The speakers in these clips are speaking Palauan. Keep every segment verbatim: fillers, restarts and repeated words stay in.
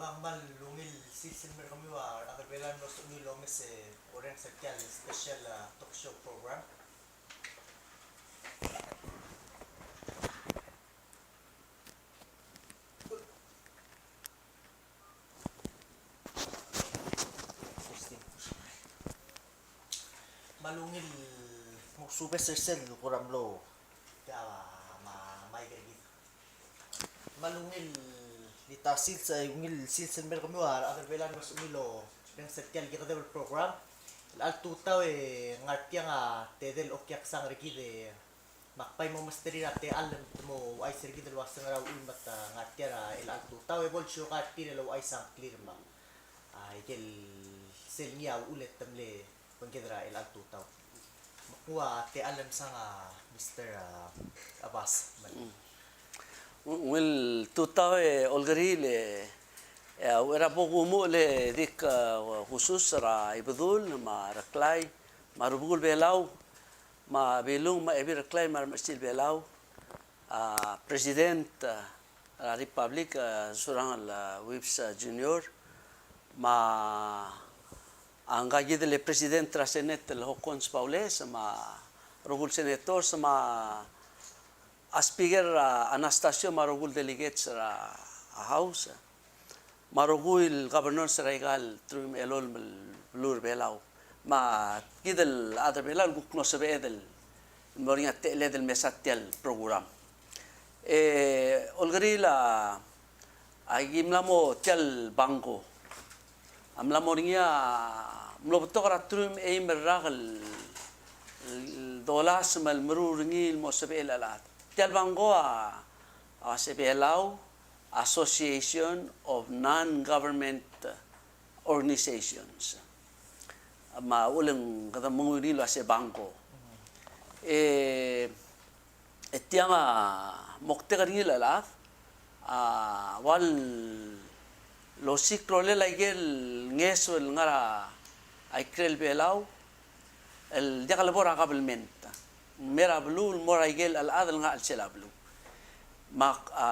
Kmal ungil sils el mer kemiu a rechad er Belau el mlo sebechemiu el omes e orrenges er tia el special, uh, talk show program. Kmal ungil, mo subes er sel kora mlo, tia me a, me a ikel kid. Kmal ungil, di ta sils, ungil sils el mer kemiu a rechad er Belau el mlo sebechemiu el orrenges er tia el kekedeb el program. El tutau e ngar tiang a tedei el okiaksang er kid e me ak bai mo mesterir a techall me te mo ouchais er kid el ua se ngera uchul me te ngar tia er a chelecha el tutau e bo lsiukang er tir el ouchais a ngklir me a, a, ikel sel ngii a uchul e te mle obengked er a chelecha el tutau. Me ak nguu a techall el mesang a Mister, a, Abbas. Mm. Ungil tutau e Olkeriil e, e, a uchei er a bo kumuchel e dik, a, kusus er a Ibedul me a Reklai me a rubekul Belau, me a Bilung me a Ebil Reklai me a remechesil Belau, a, President, a, er a Republic, a, Surangel, a, Whipps, a, Junior, me a ngka kid el President er a Senate el Hokkons Baules, me a rokui el senators, me a Speaker, a, Anastacio, me a rokui el delegates er a, a, House. Me a rokui el governors er aika el teruich me a elolem el beluu er Belau. Me kid el chad er Belau el kuk mlo sebeched el mo er ngii a techelled el mesa tia el program. E, Olkeriil a, a ki mla mo tia el bangko. A mla mo er ngii a mlo betok er a teruich me a eim el rak el, el dollars me a lemeruul er ngii el mo sebechel a chad. Tia el bangko a, a se Belau Association of Non-Government Organizations. Me a uchul e ng kede menguiu er ngii el ua se bangko. E, e tiang a moktek er ngii el chelechad a ua losiik a rolel a ikel ngeso el ngar er a ikrel Belau, el diak lebo er a kabelment. Me er a beluu el mo er a ikel chelechad el ngar er a chelsel a beluu. Me ak, a,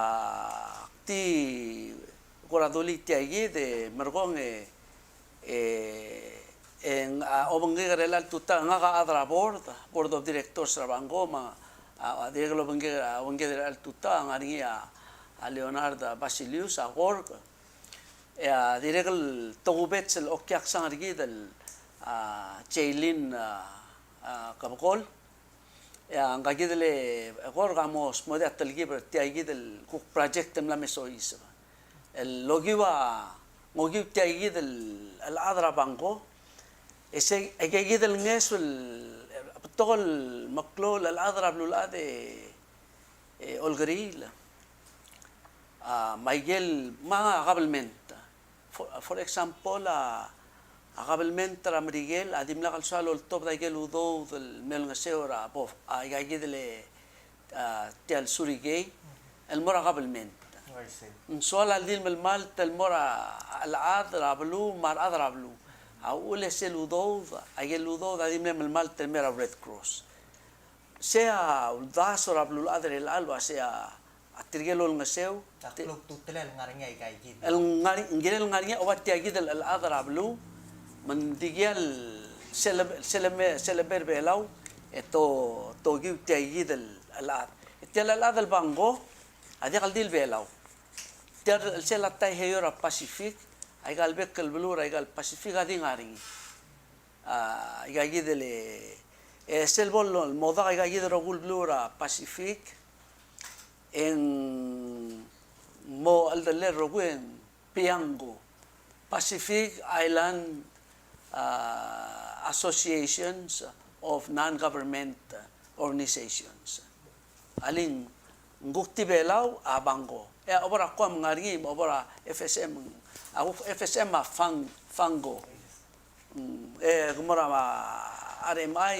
ak di kora dulii tia kid e merekong e, e, e ng, a, obengkek er chelecha el tutau, ngak a chad er a board, board of directors er a bangko, me a, a, dirrek el obengkek, a, obengkek er chelecha el tutau a ngar er ngii a, a Leonard, a, Basilius, a Gorg, e a dirrek el tokubets el okiaksang er kid el, a, Jaylin, a, a, Kebekol. E a ngka kid el Gorg a mo smodii a telkib er tia kid el kuk project el mla me soiseb. El okiu a, ng okiu tia kid el, el chad er a bangko. E se, aika kid el ngeso el, betok el meklou el chad er a beluulechad e, e Olkeriil. A, me a ikel, me a kabelment. For, for example, a, a kabelment er a Merikel a dimlak el soal oltobed a ikel udoud el me olengeseu er a bo, a, aika kid el, a, tia el surikei, el mo er a kabelment. I see. Ng soal a di el melemalt el mo er a, a rechad er a beluu, me a rechad er a beluu. A uchul e sel udoud, a ikel udoud a di mle melemalt el me er a Red Cross. Sei a uldasu er a beluulechad er chelechang el ua sei a tirke el olengeseu. A klou a ultutelel el ngar er ngii a ika kid. El ngar, ng kirel ngar er ngii a oba tia kid el chelechad er a beluu, me ng diak el sel, sel, sel me er Belau, e to, tokiu tia kid el chelechad. E tia el chelechad el bangko, a diak el di el Belau. Tia el sel a Taiheio er a Pacific, aika el bek el beluu er aika el Pacific a di ngar er ngii. A, ika kid el, e sel bo el mo dak aika kid el rokui el beluu er a Pacific, e ng mo cheldellel el rokui e ng PIANGO, Pacific Island, a, Associations of Non-Government Organizations. Alii, ng kuk di Belau a BANGO. E a obo er a Guam a ngar er ngii, obo er a FSM, a kuk FSM a FANG, FANGO. Mm, e ke mo er a RMI,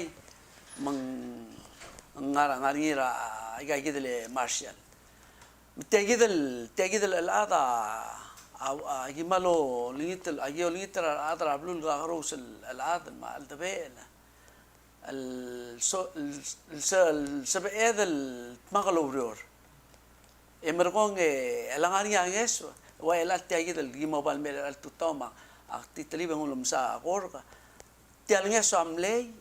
me ng ngar, ngar er ngii er a, ika kid el Marshall. Me tia kid el, tia kid el chelechad a, a, a ki mle olengit el, a ki olengit er a rechad er a beluu el kakerous el chelechad me a cheldebechel el so, el, el se, el sebeched el dmak el oureor. E merekong e, e le ngar er ngii a ngeso, ua chelecha tia kid el ki mo bai el mei er a tutau me ak di telib e ng ulemsa a kork. Tia el ngeso a mlei,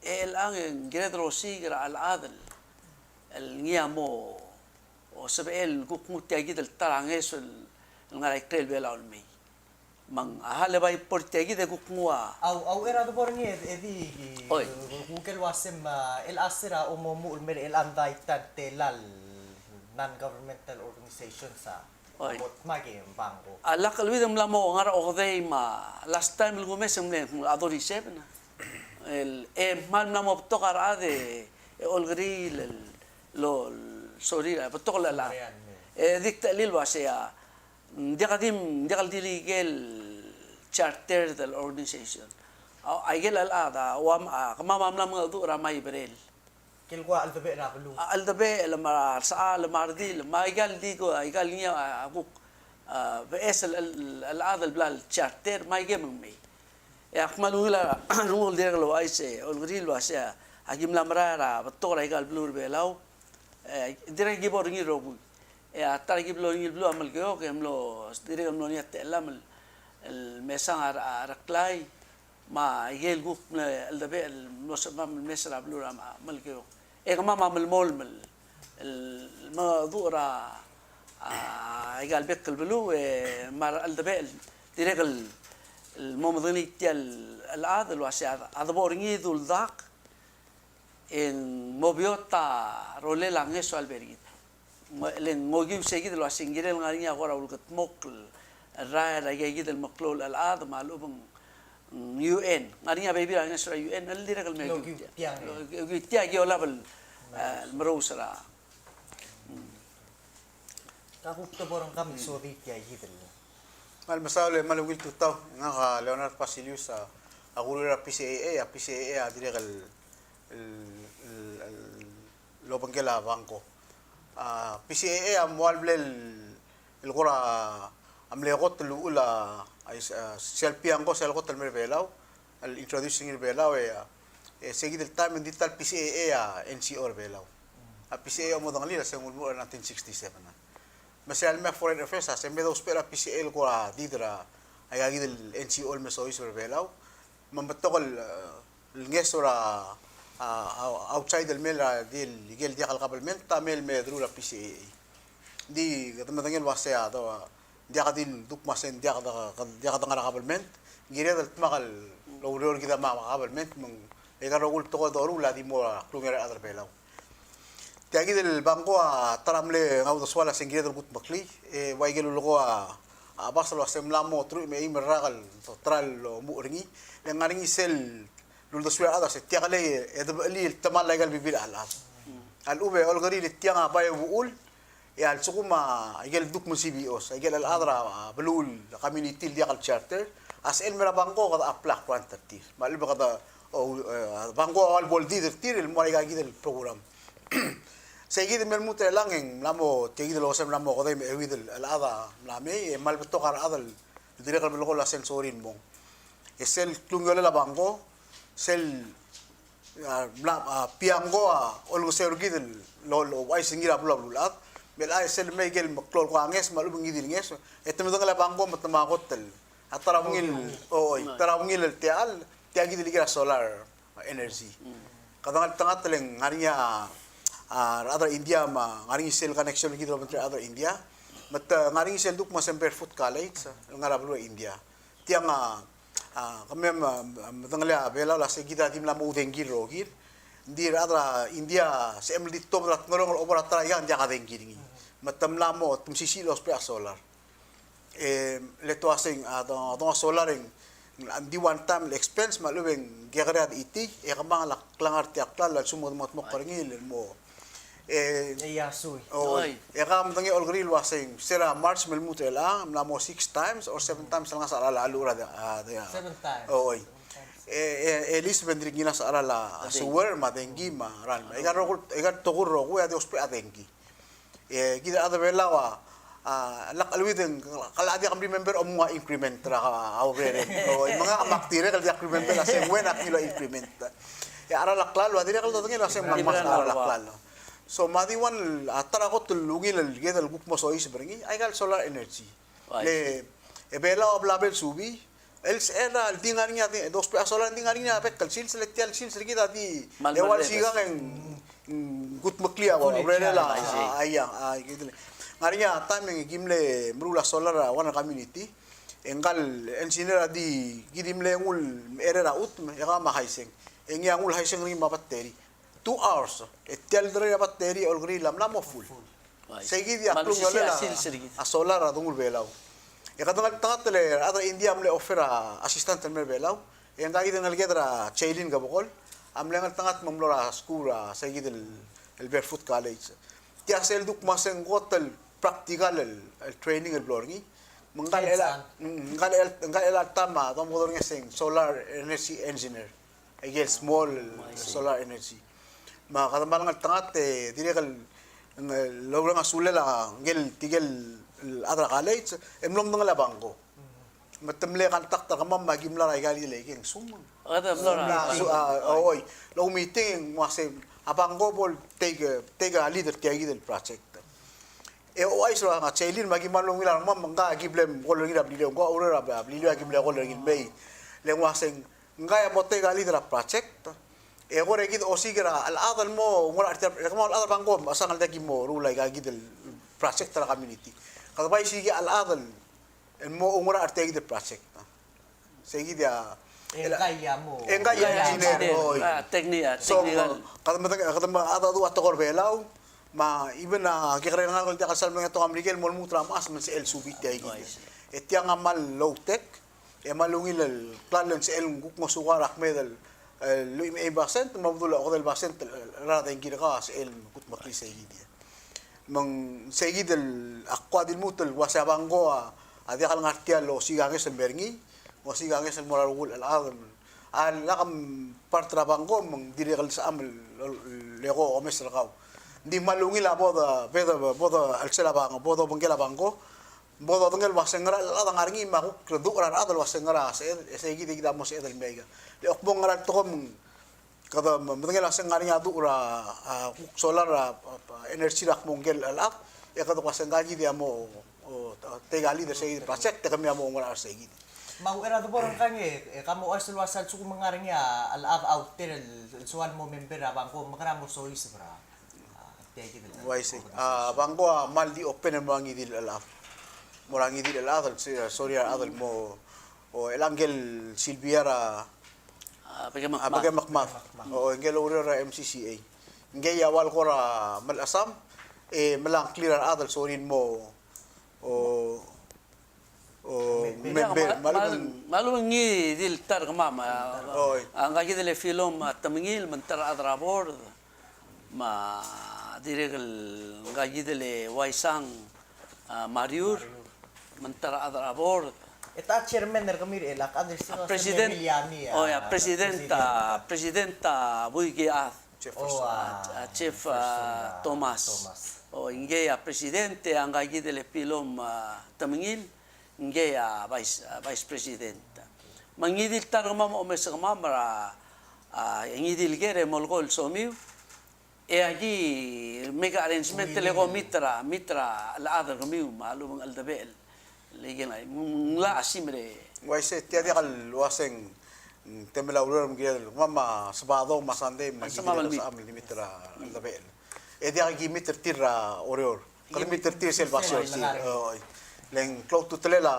e chelechang e ng kired el osiik er a chad el, el ngii a mo, o sebechel el kuk nguu tia kid el ta er a ngeso el, el ngar er a ikrel Belau el mei. Me ng a hal e bai por tia kid e kuk nguu a. Au, au, er a debo er ngii e di, oi, kuk el uasem, a, el chelsel a omuchel el mer chelechang a di ta el tela el non-governmental organizations a. Oi. Mot me a ke bangko. A lak el uid e ng mla mo ngar er a okedei me a last time el kumes e ng mle a thirty-seven. El, e kmal mla mo betok a rechad e, e olkeriil el, lo, el, sorry, a betok el chad. E di kuk techellir el uasei a, ng diak di, ng diak el di legal charter el organization. A, aike el chad a, ua, a, kemam a mla mengedecheduch er a May, April. Kel kuk a cheldebechel er a beluu. A cheldebechel me a resechal me a redil, me aika el di ko, aika el ngii a, a kuk, a, beches el, el, el chad el bla el charter, me aike me ng mei. E ak kmal ungil a renguk el dirrek el ouchais e olkeriil el uasei a, aki mla merael er a betok er aika el beluu er a Belau. E dirrek ki bo er ngii el rokui. E a ta er a ki blo er ngii el beluu a Melekeok, e mlo, dirrek el mlo er ngii a techellam el, el mesang a, a Reklai, me aike el kuk mle cheldebechel el mlo sebechemam el mes er a beluu er a Melekeok. E kemam a melemolem el, el mengedecheduch er a, a, aika el bek el beluu, e me a recheldebechel, dirrek el, el mo medengelii tia el, el chad el uasei a, a debo er ngii a uldak, e ng mo beot a rolel a ngeso a lebo er kid. Ng, le ng okiu sei kid el uasei ng kirel ngar er ngii a kora ulekedmokl el rael er aika kid el meklou el chelechad me a lechub e ng U N. Ngar er ngii a bebil a ngeso er a U N el dirrek el me okiu tia. Okiu tia. Okiu tia ki olab el, e, el merous er a. Ka kuk debo er ngka me sodii tia kid el. Kmal mesaul e kmal ungil tutau, ngak a Leonard Basilius a, a kuruul er a P C A A, a P C A A a dirrek el, el, el, el obengkel a bangko. A P C A A a mo ua el bla el, el kora mle kot el uchul a, a, sel piangko, sel kot el mer a Belau, el introduce er ngii er a Belau e, e sei kid el taem e ng di ta el P C A A a N C O er a Belau. A P C A A a mo medengelii el se ng ulemuchel er a nineteen sixty-seven. Me sei a lemei a Foreign Affairs a se me dousbech er a P C A A el kora did er a, aika kid el N C O el me soiseb er a Belau. Me ng betok el, e, el ngeso er a, a, a, outside el mei er a di el, ikel diak el government a mei el me deruul a P C A A. Di kede medengei el uasei a, do, diak di el duk me a sei ng diak de, diak de ngar er a government, ng kired el dmak el oureor kid me a government, me ng, e aika el rokui el tekoi el doruul a di mo er a klungiaol er a rechad er a Belau. Tia kid el bangko a ta er a mle ngau uldesual a se ng kired el kudmeklii, e ua ikel lulekoi a, a bas el uasei ng mla mo teruich me a eim el rak el, ta er a lomuchel er ngii, e ng ngar er ngii sel uldesuir a rechad el uasei tia kelei e debechelii el temall aika el bebil er a chelechad. A lechub e olkeriil e tiang a bai a uchul, e a lsekum a ikel duk me ng C B Os, a ikel chelechad er a, a, beluu el community el diak el charter, a sel mer a bangko kede apply grant er tir. Me a lechub e kede, o, e, bangko a ua el bo el did er tir el mo er aika kid el program. Sei kid me lmuut er chelechang e ng mla mo, tia kid el uasei ng mla mo okedei me a euid el chelechad a mla mei, e kmal betok a rechad el dirrek el belkul a sel sorir el mong. E sel klungiolel a bangko, sel a, mla, a, piangko a olengeseu er kid el, lo, lo, ouchais er ngii er a beluu, a beluulechad, me a sel mei ikel meklou el kua ngeso, me a lechub e ng ngii di el ngeso, e te medengei a bangko me te mo kot el, a ta er a ungil, o, oi, ta er a ungil el techall, tia kid el ikel a solar energy. Kede ngeltengat el ng ngar er ngii a, a, rechad er a India me a ngar er ngii sel connection er kid el obengterir a rechad er a India, me te ngar er ngii sel duk me a Semper Food College, el ngar er a beluu er a India. Tiang a, a, kemam, a, medengelii a Belau el uasei kid a di mla mo dengki el rokir. Ng di rechad er a India, sebechem el di tuobed er a Ngerong el obo er a ta er a ikang, ng diak a dengki er ngii. Me te mla mo, te mesisiich el ousbech a solar. E, le te uasei, a, dong, dong a solar e ng, ng di one time el expense, me a lechub e ng kekerei a dechitii, e kemanget a klengar er tia el klalo, a lsekum kede mo, mo kdmokl er ngii el mo E, e a sui. Oi. E ke medengei a olkeriil el uasei, se er a March me lmuut er chelechang, mla mo six times or seven times el ngasech a cheral a cheluch er a, a, a. Seven times. Oi. Seven times. E, e, e Elizabeth e ng dirk ngilasech a cheral a, a sewer me a dengki me a ralm. Oi. E aika el rokui, e aika el tekoi el rokui a di ousbech a dengki. E kid a rechad er a Belau a, a, lak cheleuid e ng, kede diak remember el mo increment er a, a, a urerem. Oi, me ngak me ak dirrek el diak remember el uasei ng ua ngii a increment. E a cheral a klalo a dirrek el dodengei el uasei ng mla ngmasech a cheral a klalo. So, me a di one, a, ta er a kot el ungil el kired el kuk mo soiseb er ngii, aika el solar energy. Le, e Belau a bla bo el subii, el sel a di ngar er ngii a di, dousbech a solar a di ngar er ngii a bek el sils, le tia el sils er kid a di, e ua el sikang e ng, ng kudmeklii a, urerel a, a, ia, a, kid el. Ngar er ngii a taem e ng ki mle meruul a solar a one community, e ngka el engineer a di, ki di mle nguu el mecherei er a chutem, e kau me a haiseng. E ngii a nguu el haiseng er ngii me a battery. Two hours. E tia el derei a battery a olkeriil a mla mo full. Full. Sei kid a klungiolel a, a solar er a dongul Belau. E kede ngeltengat el rechad er a India a mle offer a assistance el mer Belau. E ngka kid el ngeleked er a Jaylin Kebekol a mle ngeltengat me ng mlo er a skuul er a sei kid el, el Barefoot College. Tia sel duk me a se ng kot el practical el, el training el blo er ngii. Me ngka el, ngka el, ngka el taem a domekedong er ngii a se ng solar energy engineer. Aike el small solar energy. Me kede kmal ngeltengat e dirrek el, el oureor a sulel a ngike el, tirke el chad er a college, e mlo medengei a BANGO. Me te mle contact er kemam me aki mla er aika el, aike el sumang. Kede mla er a, a, oi, el oumeeting e ng uase a BANGO bo el take, take a lead er tia kid el project. E ouchais er a Jaylin me aki mla ungil a rengmam, me ngka aki mle call er ngii er a Beliliou, ngka oureor er a Beliliou aki mle call er ngii el mei. Le ng uase ng ngka a mo take a lead er a project. E kora kid osiik er a chad el mo oungerachel er tia, e kemam a chad er a BANGO a mechesang el diak ki mo ruul aika kid el project er a community. Kede bai osiik a chad el mo oungerachel er tia kid el project. Sei kid a, e ngka a mo, e ngka a engineer, oi. A, techni-, a, so, technical. Kede medengei, kede me, a, a tekoi er a Belau, me a, even a kekerei el ngalek el diak el sal medengei a tekoi er a Merikel, mo lmuut er a mechas me ng sebechel el subii tia kid. E tiang a kmal low tech, e kmal ungil el klalo el sebechel el kuk ngosukau er a kmeed el, el lluich me a eim percent, me a bedul a okedei el percent el, el, er a dengki er kau a sebechel el kudmeklii sei kid. Me ng sei kid el, ak kuk di lmuut el uase a BANGO a, a diak el ngar tia el osiik a ngeso el mer ngii, osiik a ngeso el mo er a rokui el chad. A lak el part er a BANGO me ng dirrek el sebecham el, el, el eko omes er kau. Ng di kmal ungil a bo de, bo de, bo de chelsel a BANGO, bo dobengkel a BANGO, bo dodengei el uase ngera el chad a ngar er ngii me a kuk reduch er a rechad el uase ngera a sebeched, e sei kid e kid a mo sebeched el mei aika. Le kuk mo ngera el tekoi me ng kede me-, medengei el uase ng ngar er ngii a duch er a, a, kuk solar er a, a, a, energy er a kmo ngike el chad, e kede kuk uase ngka kid a mo, o, take a lead er sei kid el project, e kemiu a mo oungerachel er sei kid. Me a uchei er a debo er ngkang e, e ke mo ouchais el uase a lsekum ng ngar er ngii a chad outer el, el soal mo member er a BANGO, me kera mo soiseb er a, a, tia kid el, uaisei. A, BANGO a kmal di open el mo er a ngii di el chad. Mo er a ngii di el chad, el se-, sorir a rechad el mo, o, el ngike el Sylvia er a A, Bekemekmad. A, Bekemekmad. O, ngike el oureor er a M C C A. Ngike a ua el kora melechesam, e, melai a ngklir a rechad el sorir el mo, o, o, member, member, me a lechub, me a lechub, me a lechub e ng ngii di el ta er kemam, a, oi, a, ngka kid el Filom, a, Temengil, me ng ta er a chad er a board, me a dirrek el ngka kid el Uaisang, a, Mariur, me ng ta er a chad er a board. E ta chairman er kemiu er chelechang, a, president, o, a, president, a, president, a, Buikechad. Jefferson. O, a, a, Jeff, a, Thomas. O, ngii a president, e a ngka kid el Pilom, a, Temengil, ngii a vice, a, vice president. Me ngii di el ta er kemam, omes kemam er a, a, ngii di el ker e molekoi el somiu. E aki make arrangement el eko meet er a, meet er a chelechad er kemiu me a lechub e ng cheldebechel. Le ikel ngai, ng locha simer e. Uaisei, tia diak el uaseng, mm, te mla oureor me ng kired el, kemam a Sabado me a Sunday me a ki sebecham el meet er a cheldebechel. E diak ki meet er tir er a Oreor. Kede meet er tir sel basio er tir. Oi. Le ng klou a ultutelel a,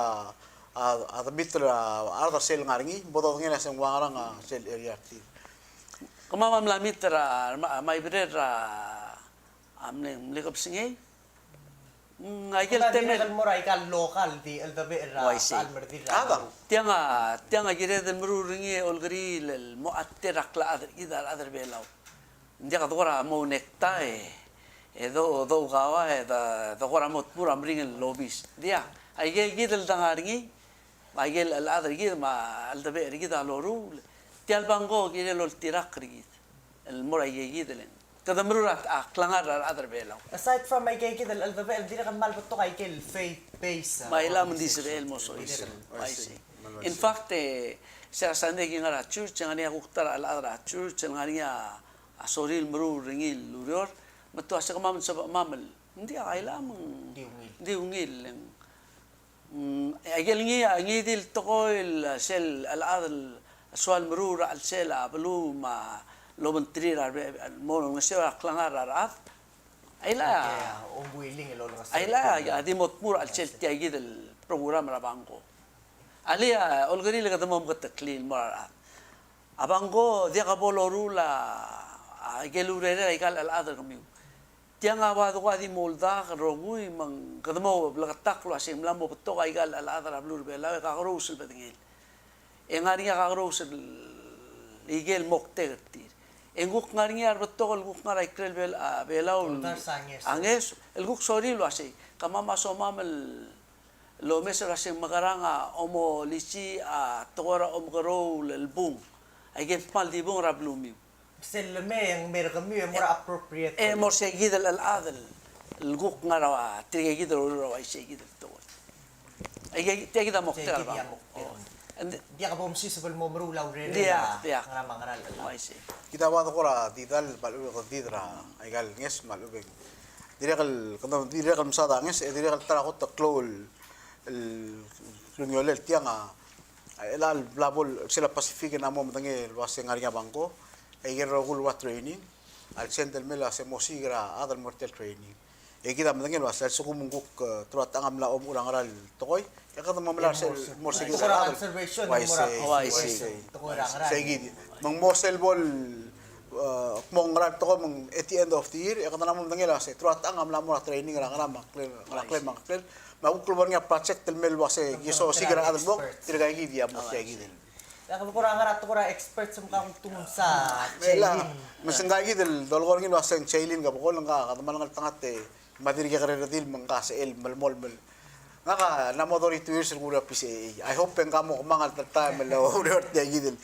a, a de meet er a, a rechad er sel ngar er ngii, bo dodengei el uaseng ua ngerang a sel area er tir. Kemam a mla meet er a, a, Maibrel er a, a mle, mle kebesengei. Mm, aikel temel. Mo er aika el local di cheldebechel er a, uaisei, a lmerdir er a. Tiang a, tiang a kired el meruul er ngii e olkeriil el mo ater a klechad er kid a rechad er Belau. Ng diak dekora mo necktie, e do, doukaua, e de, dekora mo tmuu er a meringel el obis. Diak, aike kid el dengar er ngii, me aike el chelechad er kid, me a cheldebechel er kid a loruul. Tia el bangko kirel oltirakl er kid el mo er aike kid el. Kede meruul a, a klengar er a rechad er Belau. Aside from aike kid el cheldebechel, dirrek el kmal betok aike el faith base, a, me a ila me ng di sebechel el mo soiseb. Uaisei. In fact, e, se er a Sunday ki ngar er a church, e ngar er ngii a kuk ta er a chelechad er a church, e ngar er ngii a a sorir el meruul er ngii el ureor, me te uase kemam a sebechemam el, ng diak, a ila me ng di ungil. Di ungil, e ng Mm, e, aike el ngii, a ngii di el tekoi el, a, sel, a, chad el soal meruul er a chelsel a beluu me a lobengterir a rebe-, mo ngeseu er a klengar er a rechad. Aila, okay, a, unwilling el olengeseu. Aila, a, a di mo tmuu er a chelsel tia kid el program er a BANGO. Alii, a, olekeriil e kede mo meketeklii el mo er a rechad. A BANGO, diak bo loruul a, a, aike el urerel aika el chad er kemiu. Tiang a ua dekua di mo uldak el rokui me ng kede mo bleketakl el uasei ng mla mo betok aika el chad er a beluu er a Belau e kakerous el bedengel. E ng ngar er ngii a kakerous el ikel moktek er tir. E ng kuk ngar er ngii a rebetok el kuk ngar er a ikrel Bel-, a, Belau el, a ngeso, a ngeso, el kuk sorir el uasei, kemam a somam el omes er a sei ng mekerang a omelisiich a tekoi er a omekeroul el bung. Aike el kmal di bung er a belumiu. Sel lemei e ng mei er kemiu e mo er a appropriate. E mo er sei kid el chad el kuk ngar er a tirke kid el oureor er a uaisei kid el tekoi. Aike, tia kid a moktek er a BANGO. Ng di-, diak bo msiseb el mo meruul a urerel. Diak, diak. Ngera me a ngera el chad. Uaisei. Kid a ua dekora didal me a lechub e kede did er a, aika el ngeso me a lechub e ng dirrek el, kede dirrek el mesaod a ngeso, e dirrek el ta er a kot el klou el, el klungiolel tiang a, a chelecha el bla bo el, sel Pacific e ng mo medengei el uasei ng ngar er ngii a BANGO, e aike el rokui el ua training, a le send el mail el uasei mo osiik er a chad el mo er tia el training. E kid a medengei el uasei a lsekum ng kuk, e, te rua techang a mla omechur a ngera el tekoi, e kede mo melai er sel mo er se kid el chad. Uaisei. Uaisei. Sei kid. Me ng mo sel bo el, e, kmo ng ngera el tekoi me ng at the end of the year, e kede mla mo medengei el uasei te rua techang a mla mo er a training er a ngera me a ngklel, ngera ngklel me a ngklel. Me a kuk lebo er ngii a project el mei el uasei ki so osiik er a chad el mong, tirka kid a mo tia kid el. Diak bo kora ngar er a tekoi er a experts me ka kuk tung sa. Mela, me se ngka kid el dolekoi er ngii el uasei ng Jaylene Kebekol, ngka kede mal ngeltengat e me a dirk kekerei el redil me ngka sebechel el melemolem el. Ngak a mla mo thirty-two years el kureor er a PCAA. I hope e ngka mo kemanget el taem el oureor er tia kid el.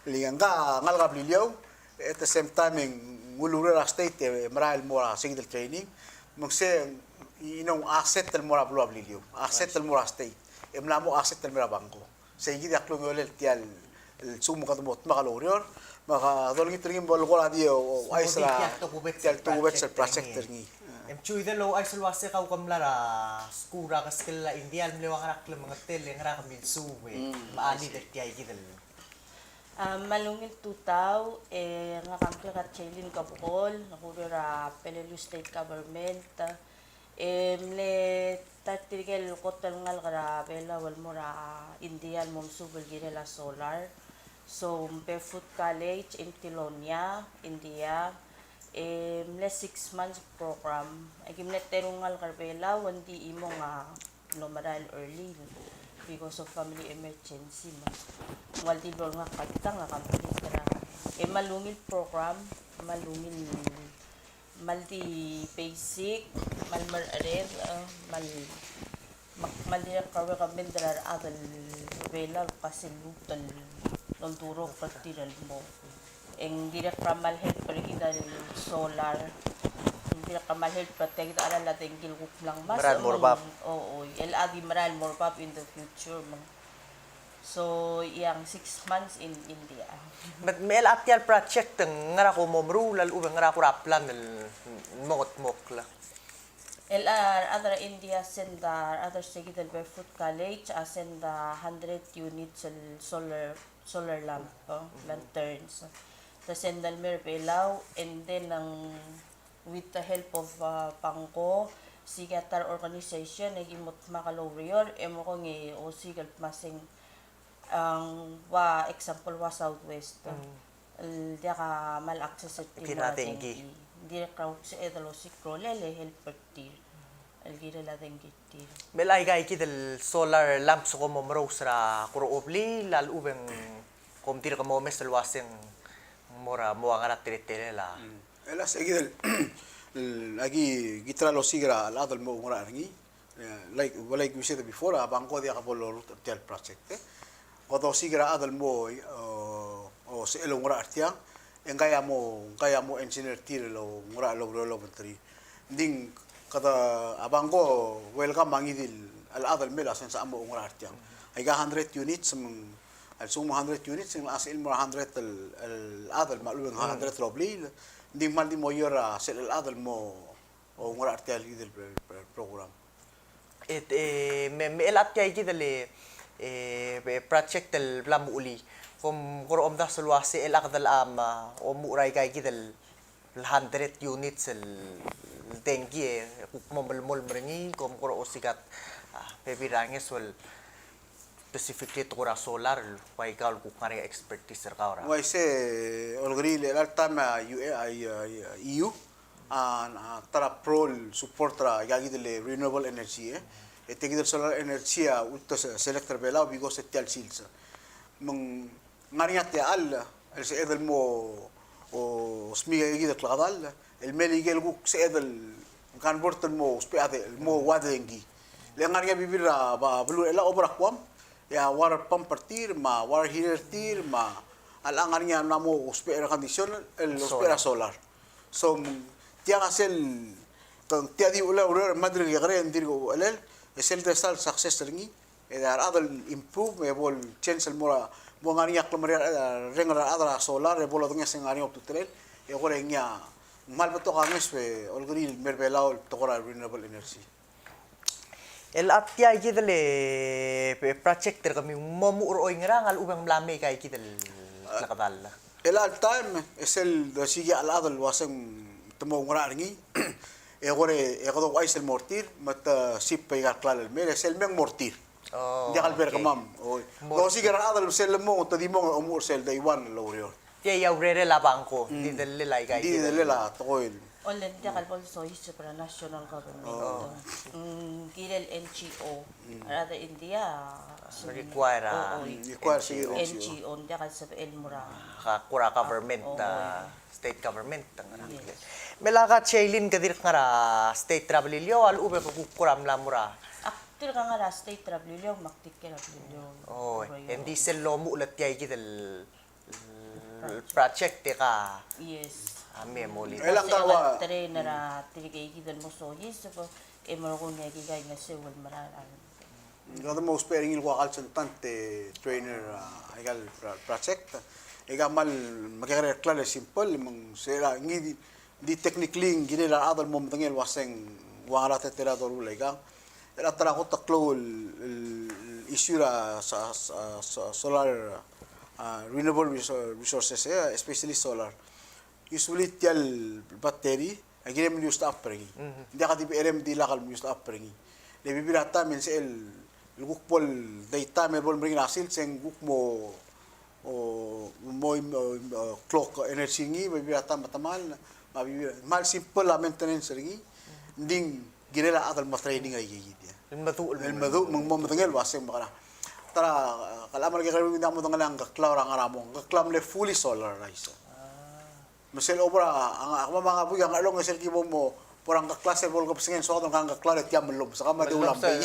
Ngka a ngalek er a Beliliou, at the same time e ng ulureor er a state e merael el mo er a sei kid el training. Me ng sei, you know, asset el mo er a beluu er a Beliliou. Asset el mo er a state. E mla mo asset el mo er a BANGO. Sei kid a klungiolel tia el, el lsekum kede mo dmak el oureor, me kede olengit er ngii me bo lekora di ouchais er a tia el tokubets el project er ngii. E mchuidel ouchais el uasei kau ke mla er a skuul er a keskel a India el mle ua ngera klemengetel e ngera ke milsuub e me a leader er tia kid el. A, me a ungil tutau, e ngak a ngklek a Jaylene Kebekol, ng kureor er a Peleliu State Government, e mle ta er tirke el kot el ngalek er a Belau el mo er a India el mo mesuub el kirel a solar. So, Barefoot College in Tilonia, India, e mle six months program. E ki mle teru el ngalek er a Belau, e ng di chimong a mlo merael early because of family emergency me ng ua le di blo lengakl a tang a complete er a. E me a ungil program, me a ungil, me a di basic, me a mercher, e, me a, me a dirrek el recommend er a rechad er a Belau el kmo sel lmuut el oldurokl er tir el mo. E ng dirrek el kmal help er kid a solar. Ng dirrek el kmal help er tia kid a cheral a dengki el kuk mla ngmasech. Merael el mo er bab. O, o, el chad a di merael el mo er bab in the future me ng. So, e ng six months in India. Me, me chelecha tia el project e ng ngera ko mo meruul a lechub e ng ngera kora plan el mo ngetmokl. El, a, rechad er a India a send a, rechad er sei kid el Barefoot College a send a hundred units el solar, solar lamp, o, lanterns. Te send el mer Belau, and then ng with the help of, uh, BANGO, se kid a ta er a organization, e ki mo dmak el oureor, e mo kongei osiik el kmo se ng, ng ua example ua Southwest. Mm. El diak a kmal access er tir a dengki. Dirrek el kuk sebeched el osiik a rolel e help er tir. El kirel a dengki. Me chelecha aika kid el solar lamps a ko mo merous er a kora blil a lechub e ng kom dirk mo omes el uaseng mo er a mo ua ngera teletelel a. Mm. Chelecha se kid el, el, aki, ki ta er a losiik er a chad el mo oungerachel er ngii. Eh, like, like we said before, a BANGO a diak bo lorurt er tia el project, e. Kede osiik er a chad el mo, o, o sebechel el oungerachel er tiang, e ngka a mo, ngka a mo engineer er tir el oungerachel el oureor el obengterir. Ng di kede, a BANGO a welcome a ngii di el chad el mei el uaseng sebechel mo oungerachel er tiang. Aika hundred units me ng, a lsekum ng hundred units, ng locha sebechel el mo er a hundred el, el chad el me a lechub e ng hundred el oblil. Ng di kmal di mo oureor er a sel chad el mo oungerachel er tia el kid el, el, el program. E, e, me, me chelecha tia ikid el, e, e, project el bla muchel. Kom kora omdasu el uase chelecha kede locha, a, omuchel er aika ikid el hundred units el dengki e kuk mo melemolem er ngii, kom kora osiik a, a, bebil er a ngeso el specifically tekoi er a solar, el ua ikau el kuk ngar er ngii a expertise er kau er a. Uaisei, Olkeriil, el chelecha el taem a U A, a, a, a, E U, a, a, ta er a pro el support er a ikakid el renewable energy, e. E tia kid el solar energy a ultuil se-, select er a Belau because e tia el sils. Me ng ngar er ngii a techall el sebeched el mo, o, smiik a ikakid el klekedall, el mei el ikel kuk sebeched el convert el mo ousbech a de-, el mo ua dengki. Le ngar er ngii a bebil er a, ba, beluu er chelechang, obo er a Guam, e a water pump er tir, me a water heater er tir, me a, a locha ngar er ngii a mla mo ousbech er a condition, el ousbech er a solar. So, mm, tiang a sel, kung tia di uchul a ureor, me a dirk kekerei, ng dirk uchelel, e sel de sal success er ngii, e a rechad el improve, e bo el change el mo er a, mo ngar er ngii a klemeriar, e, reng er a rechad er a solar, e bo lodengei se ngar er ngii a ultutelel, e kora ngii a, kmal betok a ngeso, e, Olkeriil, el mer Belau, el tekoi er a renewable energy. El chelecha tia ikid el, e, project er kemiu, ng mo muchel er oingerang a lechub e ng mla mei aika ikid el klekedall? El chelecha el taem, e sel dosiik a rechad el uase ng te mo oungerachel er ngii, e kora, e kede ouchais el mo er tir, me te ship aika el klalo el mei, e sel mei e ng mo er tir. Oh, ng diak el ber kemam. Oi. Dosiik a rechad el sel lemo, te di mo omuchel er sel day one el oureor. Tia a urerel a bangko, mm, di delel aika ikid el. Di delel a tekoi el. Ole ng diak el bo el soiseb er a national government. Oh. Mm, kirel N G O. Mm. A rechad er a India, a, require a, oo, mm, require N G O. N G O, ng diak el sebechel el mo er a. Ka kora government, oo, a, state government, ng ngar er a. Yes. Me a ka Jaylin ke dirk ngar er a state er a Beliliou, a lechub e ke kuk kora mla mo er a. Ak dirk ngar er a state er a Beliliou, me ak dirk er a Beliliou. Oh, e ng di sel lomuchel er tia ikid el project e ka. Yes. A mei mo er ngii. E le ng ka ua trainer er tirke ikid el mo soiseb, e merekong e aika ngeseu el merael. Kede mo ousbech er ngii el ua consultant e trainer, a, aika el pro-, project. E ka kmal mekekerei el klalo e simple, me ng se er a ngii di, di technically ng kirel a rechad el mo medengei el uase ng ua ngera a teletelel a doruul aikang. E a ta er a kot el klou el, el issue er a sa-, sa-, sa-, solar, a, renewable resou-, resources, e, especially solar. Usually tia el battery, a kirem el use up er ngii. Mhm. Ng diak di becherem di lak el use up er ngii. Le bebil er a taem e ng sel, el kuk bo el daytime el bo el meringel a sils e ng kuk mo, o, mo, o, o, clock energy er ngii, bebil er a taem me te kmal, me a bebil, kmal simple a maintenance er ngii, ng di ng kirel a chad el mo training er aika ikid. El meduch, el meduch, me ng mo medengei el uase ng mekera. Ta er a, a, kelecha me a kekerei e ng diak modengelii a Ngkeklau er a ngar er a mong, Ngkeklau a mle fully solar er a isei. Me sel obo er a, a, a, kemam a ngar er a buik a Ngerchelong e sel ki bo mo, bo er a Ngkeklau sel bo el kebesengei e ng soad el ngka Ngkeklau e tia Mellomes, kemam a di ulam bei.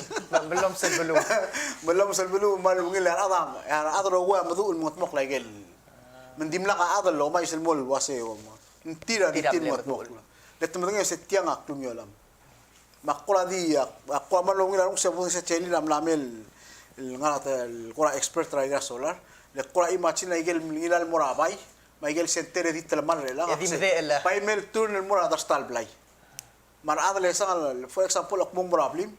Mellomes el beluu. Mellomes el beluu, me a ungil a rechad a, a rechad el rokui a meduch el mengetmokl a ikel. Me ng dimlak a chad el omais el mo el uase, o, mo. Ng tir a di tir el mengetmokl. Le te medengei se tiang a klungiolam. Me ak kora di, ak, ak kora mlo ungil a renguk se bo se Jaylin a mla mei el, el ngar er a, el kora expert er a, er a solar. Le kora imagine a ikel ngilai el mo er a bai, me a ikel center e di telemall er chelechang. E di medechel. Bai mei el turn el mo er a dersta el blai. Me a rechad el esang el, for example, ak mo mo er a blim,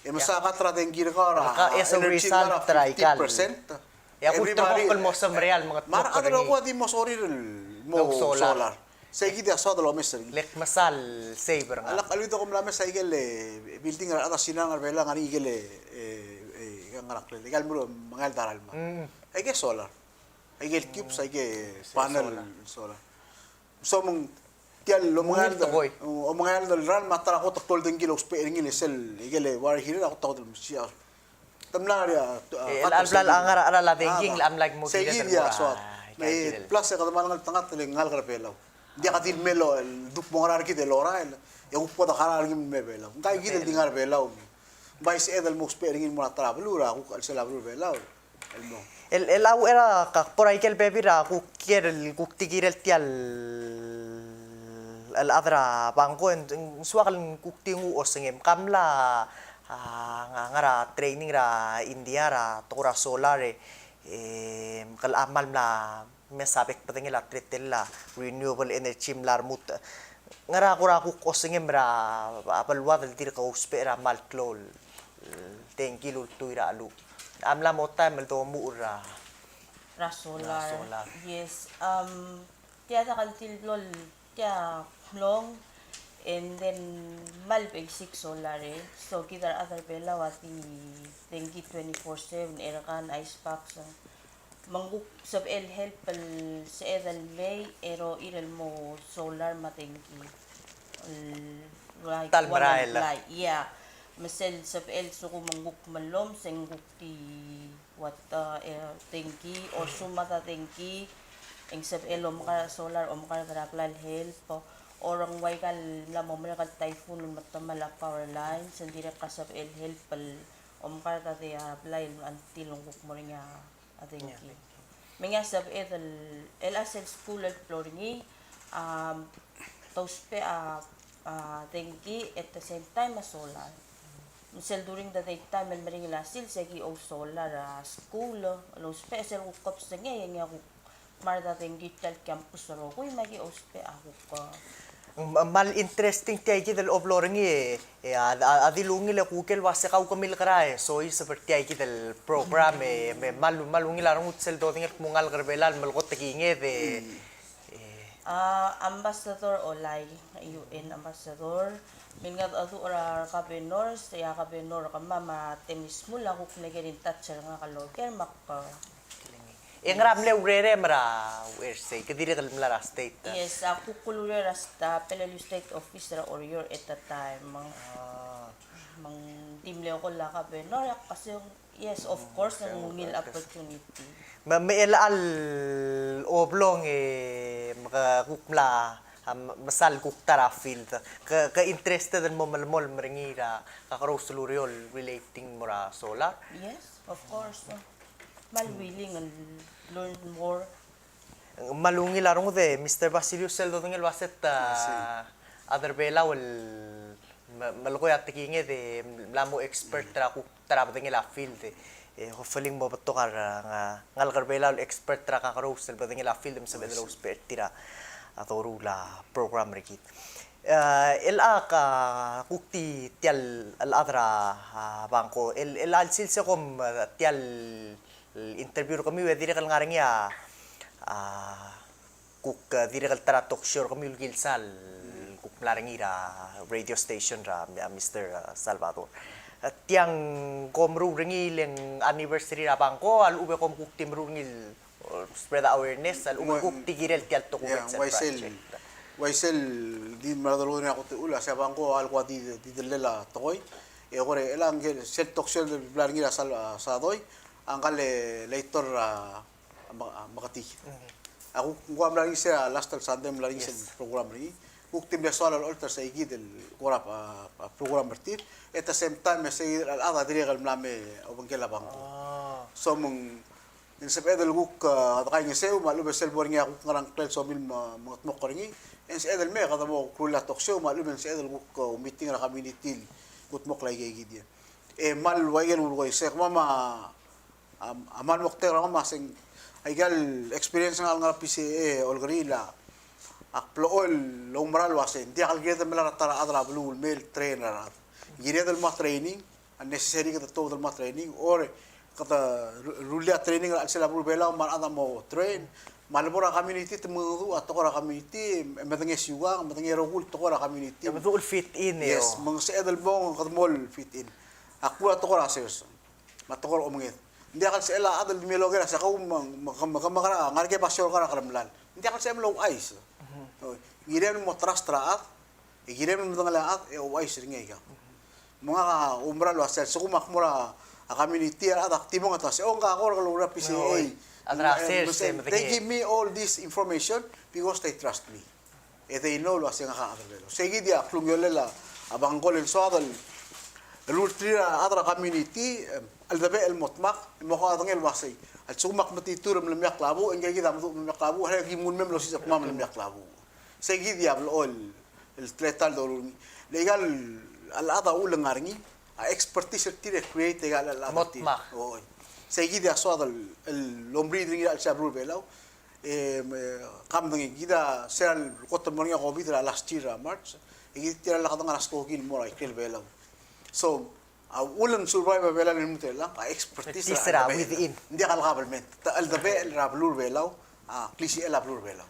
e mesa a kat er a dengki er kau er a energy er kau er a fifty percent. E a kuk ulterekokl el mo semeriar el mengetmokl er ngii. Me a rechad el rokui a di mo sorir el mo solar. Sei kid a soad el omes er ngii. Le kmesal save er ngak. A lak, a lak di kom mla mes a ikel, e, building er a rechad er a Sina el ngar er a Belau, ngar er ngii a ikel, e, e, e, ngar er a ngklel, ikel mlo mengeald a ralm. Mm. Aike solar. Aike cubes, aike panel solar. So me ng tia el omengeald, omengeald el ralm a ta er a kot el klou el dengki el ousbech er ngii el sel, ikel water heater a kot, a kot el mesiou. Te mla er a, e, a, el bla el ngar er a, er a dengki, a mla mo kirel el mo er a, soad. Me plus e kede kmal ngeltengat el ngalek er a Belau. Ng diak di el mei el duk mo ngar er kid el orael, e kuk bo de karael er ngii el mei er a Belau. Ngka kid el di ngar er a Belau. Bai sebeched el mo ousbech er ngii el mo er a ta er a beluu er a kuk chelsel a beluu er a Belau. El, el a uchei er a kuk bo er a ikel bebil er a kuk kiei el kuk di kirel tia el chad er a bangko, e ng soak el kuk di nguu a osengem. Ka mla, a, nga-, ngar er a training er a India er a tekoi er a solar, e, e, kmal mla mesa bek el bedengel a teletelel a renewable energy el mla remurt. Ngera kora kuk osengem er a, a beluad el dirk ousbech er a kmal klou el dengki el ultuil er a cheluch. A mla mo taem el domuchel er a, er a solar. Solar. Yes. Um, tia diak el di el blo el tia mlong, and then kmal basic solar, e. So kid a rechad er a Belau a di dengki twenty-four seven, airgun, ice box, me ng kuk sebechel help el sebeched el mei, e rochir el mo solar me a dengki. El, like, ta el merael. Ia. Me sel sebechel sekum ng kuk mellomes e ng kuk di ua ta, e, dengki, or sumad a dengki, e ng sebechel omekar a solar, omekar er a blai el help, or ng ua ika el mla mo merek el typhoon el metemall a power lines, e ng dirrek el sebechel help el omekar er a blai el until ng kuk mo er ngii a dengki. Me ng sebeched el, el a sel skuul el blo er ngii, um, te ousbech a, a dengki at the same time a solar. Me sel during the daytime el meringel a sils e ki ousolar a skuul el ousbech, sel kuk kebesengei e ng kuk mad a dengki er tia el campus el rokui me aki ousbech a kuk. Ng kmal interesting tia kid el oblo er ngii, e, e, a, a, a di ungil e kuk el ua se kau ke milekera e soiseb er tia kid el program, e, me kmal, kmal ungil a rengud sel dodengei el kmo ngalek er Belau el melekoi a tekinged, e, e. A, Ambassador Olai, U N Ambassador, milngedecheduch er a governor, sei a governor kemam a Temmy Shmull a kuk mle get in touch er ngak el oker me ak, e ngera mle urerem er a U S A, ke dirrek el mla er a state? Yes, a kuk ulureor er a sta-, Peleliu State Office er a Oreor at the time. Me ng, me ng di mle oker a governor, e ak kmo, yes, of course, ng ungil opportunity. Me, me chelecha el oblong e, me ke kuk mla, a, me sel kuk ta er a field, ke, ke interested el mo melemolem er ngii er a kakerous el ureor el relating mo er a solar? Yes, of course. Kmal willing el learn more. Kmal ungil a rengud e Mister Basilius sel dodengei el ua se te, a, chad er Belau el me-, melekoi a tekinged e mla mo expert er a kuk ta er a bedengel a field, e, hopefully ng mo betok a, a, ngalek er Belau el expert er a kakerous el bedengel a field me sebeched el ousbech er tir a doruul a program er kid. E, el ak, a, kuk di tia el chad er a, a, bangko, el, el a lsils e kom, a, tia el interview er kemiu e dirrek el ngar er ngii a, a, kuk, e, dirrek el ta er a talk show er kemiu el kilsa el kuk mla er ngii er a radio station er a, a, Mister, a, Salvador. E, tiang kom meruul er ngii el ng anniversary er a bangko, a lechub e kom kuk di meruul er ngii el spread awareness, a lechub e kuk di kirel tia el tokubets el project. Uaisei el di mla dolekoi er ngii a kot el, a se a bangko a leko di, di delel a tekoi. E kora, e ng sel talk show el bla er ngii er a Sal-, a, Sadoi, a ngka el, e, later a, a, me-, a, Meketii. A kuk ng ua mla er ngii se a last el Sunday mla er ngii sel program er ngii. Kuk di mle soal el olter sei kid el kora, a, a, program er tir. At the same time, e sei kid el chad a dirrek el mla me obengkel a bangko. So me ng ng sebeched el kuk, a, dekaingeseu, me a lechub e sel bo er ngii a kuk ngerang klel somiu el me, mengedmokl er ngii, e ng sebeched el me, kede mo rullii a talk show, me a lechub e ng sebeched el kuk, a, meeting er a community el kudmokl aike kid. E kmal ua ikel ulekoi, se kemam a, a, a kmal moktek er kemam a se ng, aika el experience er ngak el ngar er a P C A, Olkeriil a, ak blechoel el oumera el ua se ng diak el kired el melai er a ta er a chad er a beluu el mei el train er a rechad. Kired el mo training, a necessary kede tuobed el mo training, or kede ru-, rullii a training er a chelsel a beluu er a Belau me a rechad a mo train. Me a lebo er a community te mengedecheduch a tekoi er a community, e medengei siukang, medengei rokui el tekoi er a community. E meduch el fit in, e. Yes, me ng sebeched el mong, kede mo el fit in. A kuk a tekoi er a sers me a tekoi er a omenged. Ng diak el sebechel a chad el di mle oker a se kau me, me, me, me, me ngar er a, ngar er a kebasio er kau er a keremlal. Ng diak el sebechem el ouchais. Oi, kirem el mo trust er a chad, e kirem el medengelii a chad e ouchais er ngii aika. Me ngak a oumera el ua se a lsekum ak mo er a community a rechad a kdimong e te ua se, o, ngka a kora el oureor er a P C A. Oi, a rechad a sel, se, se, they give me all this information because they trust me. E they know el ua se ngak a chad er a Belau. Sei kid a klungiolel a bangko el soad el ulterir a chad er a community, em, el debechel el mo dmak, e mo kaodengei el ua sei. A lsekum ak metitur el mle mei a klabuch, e ngke kid a meduch el mle mei a klabuch, e aki mle mei el osiseb er kemam el mle mei a klabuch. Sei kid a blechoel el teletael el doruul er ngii. Le aika el chad a uchul e ng ngar er ngii a expertise er tir e create aika el chad er tir. Mo dmak. Oi. Sei kid a soad el, el omriid er ngii er a chelsel a beluu er a Belau. E, me, ke medengei, kid a sel kot el mo er ngii a COVID er a last year er a March, e kid tirka el chad a ngar er a skoki el mo er a ikrel Belau. So, A uchul e ng survive a Belau el lmuut er chelechang, a expertise er a within. Ng diak el government. Te cheldebechel er a beluu er a Belau, a klisichel a beluu er a Belau.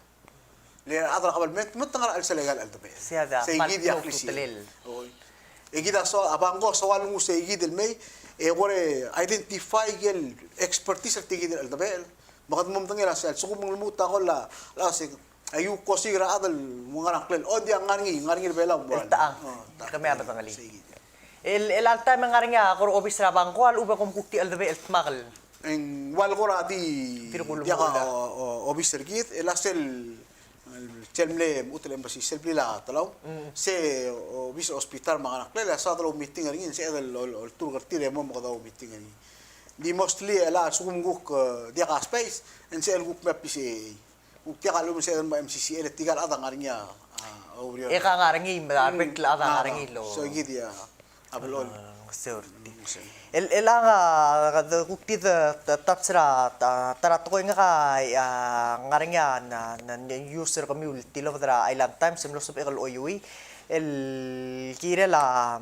Le a rechad er a kabelment, me te ngar er a chelsel aika el cheldebechel. Sei kid a klisichel. Oi. E kid a soal, a bangko a soal nguu sei kid el mei, e kora identify aike el expertise er tia kid el cheldebechel. Me kede mo medengei el uasei, a lsekum ng lmuut a kol a, el uasei, a iukosiik er a chad el mo ngar er a ngklel. O, ng diak, ngar er ngii, ngar er ngii er a Belau. El techang. Kemiu a medengelii. Sei kid. El, el alta me ng ngar er ngii a kora obis er a bangko a lechub e kom kuk di cheldebechel el dmak el. Ng ua el kora di, diak a, o, o, obis er kid, el a sel, sel mle mechut el embassy, sel blil a Telau, se obis er a hospital me a ngar er a ngklel, e a soad el oumeeting er ngii, ng sebeched el, el, olturk er tir e mo me kede oumeeting er ngii. Di mostly, el a lsekum kuk, e, diak a space, e ng sebechel kuk mei a PCAA. Kuk diak a lechub e ng sebeched el mo MCCL, e tirka el chad a ngar er ngii a, a, oureor. E ka ngar er ngii, me a rebek el chad a ngar er ngii el. So, kid a, a beluu. A, ng seurti. Mm, ng seurti. El, el a, a, de kuk di de, de, touch er a, ta, ta er a tekoi ngak a, a, ngar er ngii a, na, na, news er kemiu el tilobed er a Island Times, e mlo sebechek el oiuii, el kirel a,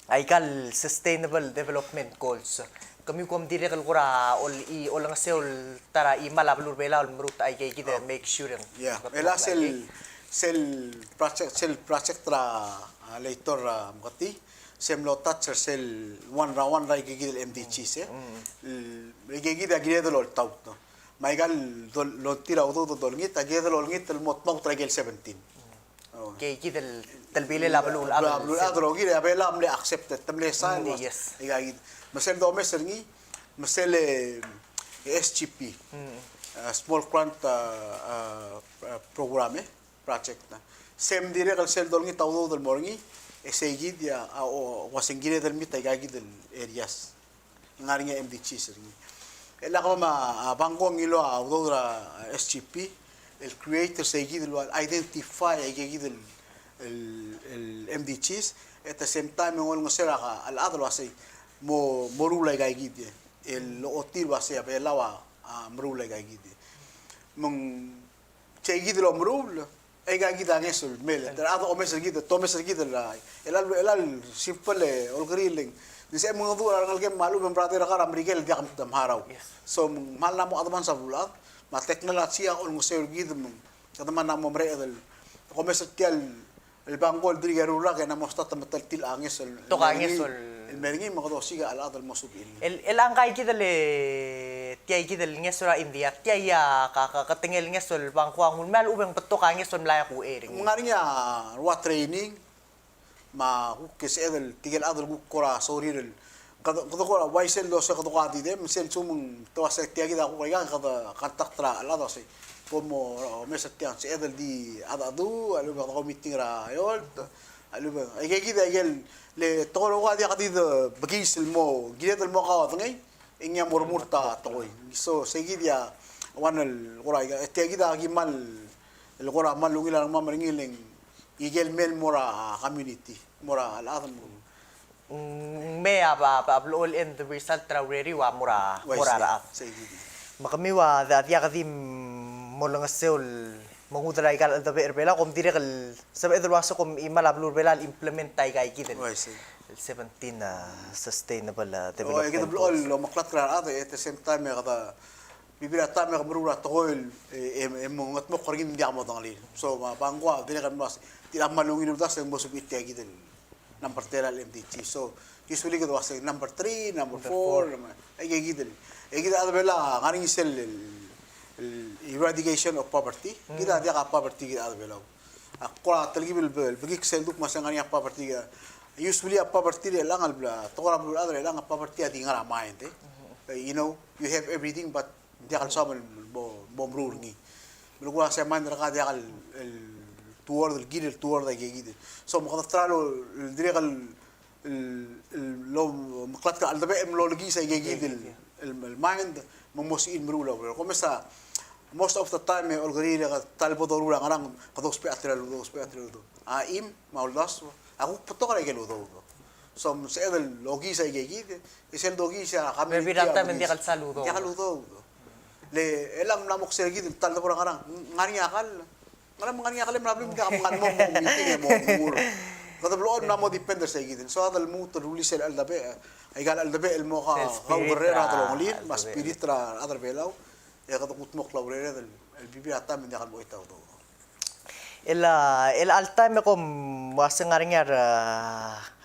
aika el Sustainable Development Goals. Kemiu kom dirrek el kora ol-, i-, olengeseu el ta er a chimal a beluu er a Belau el meruul aika kid e make sure. Yeah. El a sel, sel project, sel project er a, a, Leitor, a, Meketi, se mlo touch er sel one er a, one er aika kid el MDGs, e. Mm. El, aika kid a kired el oltaut, no. Me aika el dol-, loltirakl a udoud el dolengit, a kired el olengit el mo tmaut er aike el seventeen. Tia kid el telbilel a beluulechad. A beluulechad el rokir, e a Belau a mle accepted, te mle sign. Mm, yes. Aika kid. Me sel domes er ngii, me sel, e, SGP. Mm. A, small grant, a, a, a, program, e, project, a. Se ng dirrek el sel dolengit a udoud el mo er ngii, e sei kid a, a, o, ua se ng kired el meet aika kid el areas. Ngar er ngii a MDGs er ngii. E lak me a, a, bangko a ngiluu a udoud er a, a, SGP, el create er sei kid el ua, identify aika kid el, el, el MDGs, at the same time, e ng olengeseu er a, a, chad el uasei, mo, mo meruul aika kid, e, el ochotii el uasei a Belau a, a, meruul aika kid. Me ng sei kid el omeruul, aika kid a ngeso el mei. Te rechad a omes er kid, te omes er kid el, el, el, el simple, e, olkeriil e ng, ng sebechem el mengedecheduch er a rengelekem me a lechub e ng brother er kau er a Merikel el diak a mharau. Yes. So, me ng kmal mla mo advance a beluulechad, me a technology a olengeseu er kid me ng, kede mla mo mereched el, omes er tia el el bangko el dirk eru el rak e ng mo start me te tir a ngeso el, betok a ngeso el, el mei er ngii me kede osiik a chad el mo suub er ngii. El, el ngka kid el, e, tia kid el ngeso er a India, tia a ka, ka, ketengel ngeso el bangko a nguu el mei a lechub e ng betok a ngeso el mla er ngii. Me ng ngar er ngii a ua training, me a kuk sebeched el tirke el chad el kuk kora sorir el Kede, kede kora uaisei el dosei kede kora di dem, sel lsekum te uasei tia kid a kuk aika, kede contact er a chad el uasei. Kom mo, mo omes er tiang, sebeched el di chedecheduch, a lechub e kede ko meeting er a eolt, a lechub e, aika kid a ikel, le tekoi er a kuk a diak di de bekiis el mo, kired el mo kaodengei, e ngii a mo remurt a tekoi. So, sei kid a, one el kora, tia kid a kimal, el kora mal ungil a rengmam er ngii el ng, ikel mei el mo er a community, mo er a chad el mo. Mm, me a, a, a blechoel end result er a ureor a mo er a, mo er a rechad. Me kemiu a, a diak di molengeseu el mengudel aika el cheldebechel er Belau, kom dirrek el sebeched el uase kom chimal a beluu er Belau el implement aika kid el, el seventeen, a, sustainable, a, development goals. Kede blechoel el omeklatk er a rechad, at the same time, e kede bebil er a taem e ke meruul a tekoi el, e, e, e mo ngetmokl er ngii me ng diak modengelii. So, me a bangko a dirrek el mlo uase, tir a kmal ungil el uldasu e ng mo suub er tia kid el number ten el MDG. So, usually kede uase number three, number four, number, aika kid el. Aika kid a chad er Belau a ngar er ngii sel, el, el eradication of poverty. Kid a diak a poverty kid a chad er Belau. A kora telkib el be-, el bekik sel duk me se ng ngar er ngii a poverty kid a. Usually a poverty er chelechang el bla, tekoi er a beluulechad er chelechang a poverty a di ngar er a mind, e. E, you know, you have everything but ng diak el soam el mo, mo meruul er ngii. Me le kuk uase mind er kau a diak el, el toward el kirir el toward aika kid. So me kede try el dirrek el, el, el omeklatk a cheldebechel me lolekiis aika kid el, el, el mind me ng mo sebechir el meruul a ureor. Kom mesa, most of the time e olkeriil e ke ta el bo doruul a ngerang, kede ousbech a tir el udoud, ousbech a tir el udoud. A chim me a uldasu a kuk betok er aike el udoud. So me sebeched el okiis aika kid, e sel dokiis a community a bebil er a taem e ng diak el sal udoud. Diak el udoud. Le chelechang mla mo oker er kid el ta el debo er a ngerang, ng ngar er ngii a kall. Ngerang me ng ngar er ngii a kall e mla blim, diak, me ng ngar mo, mo meeting e mo, mo meruul. Kede blechoel el mla mo depend er seikid. Ng soad el lmuut el rullii sel cheldebechel, aika el cheldebechel el mo kaukerreu er a delongelir, me a spirit er a rechad er a Belau, e kede kudmokl a urered el, el bebil er a taem e ng diak el mo choit a udoud. El, a, el chelecha el taem e kom uase ng ngar er ngii a,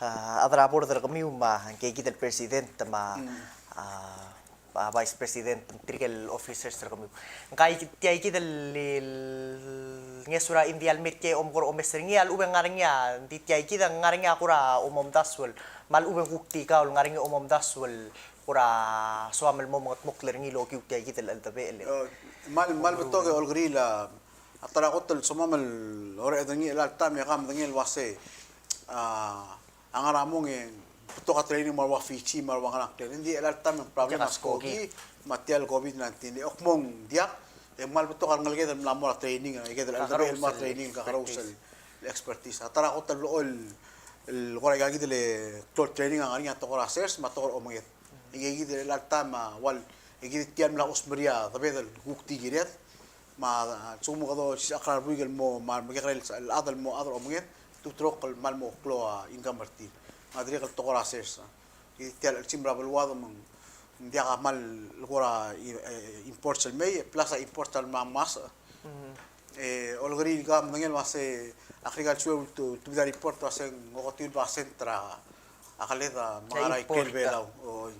a, chad er a board er kemiu me a, ngkeikid el president me a, a, a, vice president, tirke el officers er kemiu. Ngka tia kid el, el ngeso er a India el mei er tia e omko er a omes er ngii, a lechub e ng ngar er ngii a, ng di tia kid a ng ngar er ngii a kora omomdasu el, me a lechub e ng kuk di kau el ngar er ngii a omomdasu el kora soam el mo mengetmokl er ngii el okiu tia kid el cheldebechel. O, mal, mal betok e Olkeriil a, a ta er a kot el somam el orreched er ngii el chelecha el taem e ke medengei el uase, a, a ngar er a mong e ng betok a training me a ua Fiji me a ua ngerang, ng di chelecha el taem e ng problem a skoki me tia el COVID nineteen. E ak mo ng diak, e ng mal betok a rengeleked el mla mo er a training, e kede el, el mo er a training, kakerous el expertise. A ta er a kot el blechoel el, el kora aika kid el klou el training a ngar er ngii a tekoi er a sers me a tekoi er a omenged. E aika kid el chelecha el taem a ua, e kid tia el mla chosmerii a debed el kuk di kired. Me a, a lsekum kede osisechakl er a rebuik el mo, me a remekekerei el chad el mo chad er a omenged, te ulterekokl el kmal mo klou a income er tir. Me a dirrek el tekoi er a sers. Kid tia el chelsel er a beluad me ng diak a kmal kora, e, imports el mei, plus a imports el mla ngmasech. E Olkeriil, ke medengei el uase agriculture a ultu-, ultebedii a report el uase ng oketiu el basent er a keled a mla ngar er a ikrel Belau. Oi.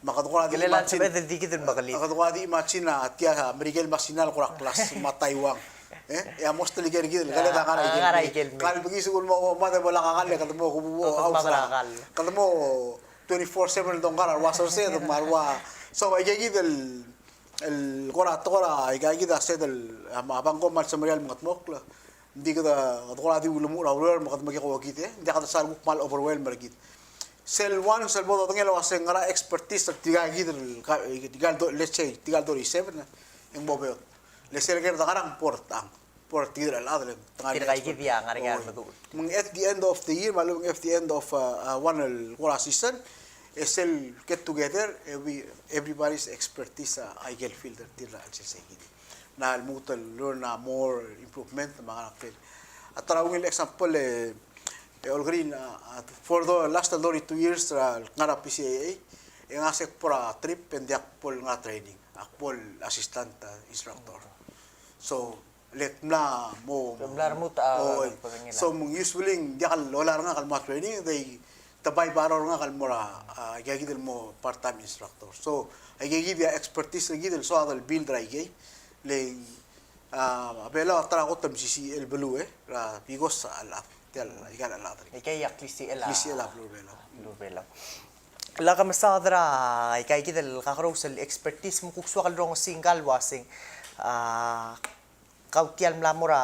Me kede kora di imagine, kede kora di imagine a tia Merikel me a Sina el kora clash me a Taiwan. E, e a mostly kid el keled a ngar er a ikrel. Kal bekiis el mo, mo mad e bo lak a kall e kede mo kubuo, kede mo twenty-four seven el dongkar a ruasers e me a rua. So aika kid el, el kora, tekoi er a, aika kid a sel, a, me a bangko me a lsemeriar el mengetmokl. Ng di kede, kede kora di ulemuchel er a ureor me kede mekekokid e ng diak kede sal kuk kmal overwhelm er kid. Sel one, sel bo dodengei el uase ngera expertise er tirka kid el, ka, tirka el do, let's say, tirka el thirty-seven, e ng mo beot. Le sel ker de ngerang, por tang. Por tir el chad el, tirka kid a ngar er ngii a remeduch. Me ng at the end of the year, me a lechub e ng at the end of, uh, uh, one el kora season, e sel get together, e we, everybody's expertise, uh, aike el field er tir el chelsel seikid. Na lmuut el learn a more improvement me a ngerang. A ta er a ungil example e, e Olkeriil, a, a, for the last thirty-two years er a ngar er a P C A A, e ng uase ak bo er a trip e ng diak bo el ngar er a training, ak bo el assistant, a, instructor. So, le ak mla mo, mla remuut a, oi. So, me ng usually ng diak el olab er ngak el mo er a training, they, te bai borrow er ngak el mo er a, a, aika kid el mo part-time instructor. So, aika kid a expertise er kid el soad el build er aikei, le, a, a Belau a ta er a kot el mesisiich el beluu, e, er a, because a, a, tia el, aika el, a, aika el klisichel a, klisichel a beluu er a Belau. Beluu er a Belau. Lak mesaod er a, aika kid el kakerous el expertise me kuk soak el rongesii ngka el uaseng, a, kau tia el mla mo er a,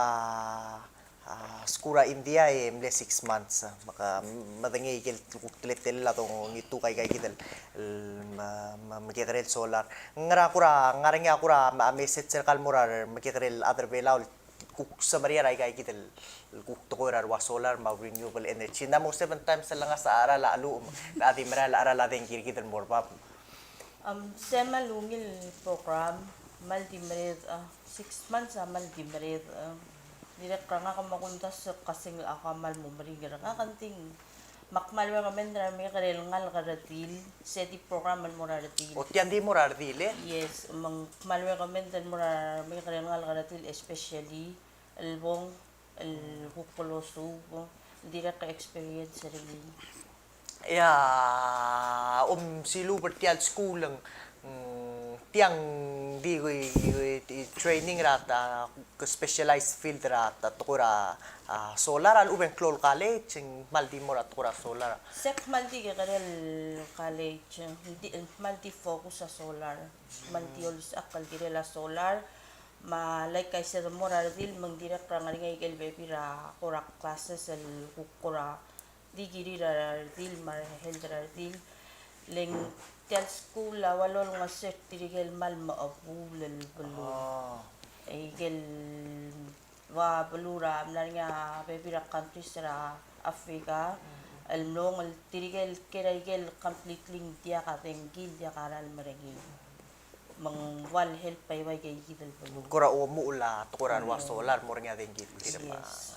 a, skuul er a India e mle six months, me ke medengei aike el kuk teletelel a dongituk aika kid el, el me, me, mekekerei el solar. Ngera kora, ngar er ngii a kora, me, message er kau el mo er a remekekerei el chad er a Belau el kuk semeriar er aika kid el, el kuk tekoi er a rua solar me a renewable energy. Ng mo seven times el ngasech a cheral a cheluch, me a di merael a cheral a dengki er kid el mo er bab. Am, se me a ungil program, me a di mereched, a, six months a me a di mereched, a, dirrek er ngak me a kumdasu e kasing el a kmal mo meringel er ngak, ng di ng, me ak kmal recommend er a remekekerei el ngalek er a redil, se di program el mo er a redil. O tia ng di mo er a redil, e? Yes, me ng kmal recommend el mo er a remekekerei el ngalek er a redil, especially el bong, el kuk klou a suub, dirrek el experience er ngii. Ia, omsiluub er tia el skuul, mm, tiang di, di, di training er a ta, ke specialized field er a ta, tekoi er a, a, solar, a lechub e ng klou el college, ng kmal di mo er a tekoi er a solar. Se ak kmal di kekerei el college, di, kmal di focus a solar, kmal di olisechakl el kirel a solar, me like I said, mo er a redil, me ng dirrek er a ngar er ngii aike el bebil er a kora classes el kuk kora di kirir a redil me a health er a redil. Le ng tia el skuul a ua lolengeseu er tirke el kmal mechebuul el beluu. Aike el ua beluu er a mla er ngii a bebil er a countries er a Africa el mlong el tirke el ker aike el completely ng diak a dengki, diak a ralm er ngii. Me ng ua le help a ua ikei kid el beluu. Kora omuchel a tekoi er a rua solar el mo er ngii a dengki el tir me a. Yes.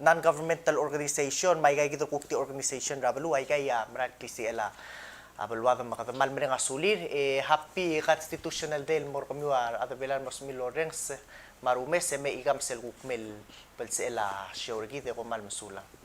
non-governmental organization, me aika kid el kuk di organization er a beluu, aika a mera el klisichel a beluad me kede mal mereng a sulir, e happy Constitutional Day el mo er kemiu a rechad er a Belau el mo smiu el orrenges me a rumes, e mei kemam sel kuk mei el belsechel a show er kid e kom kmal mesulang.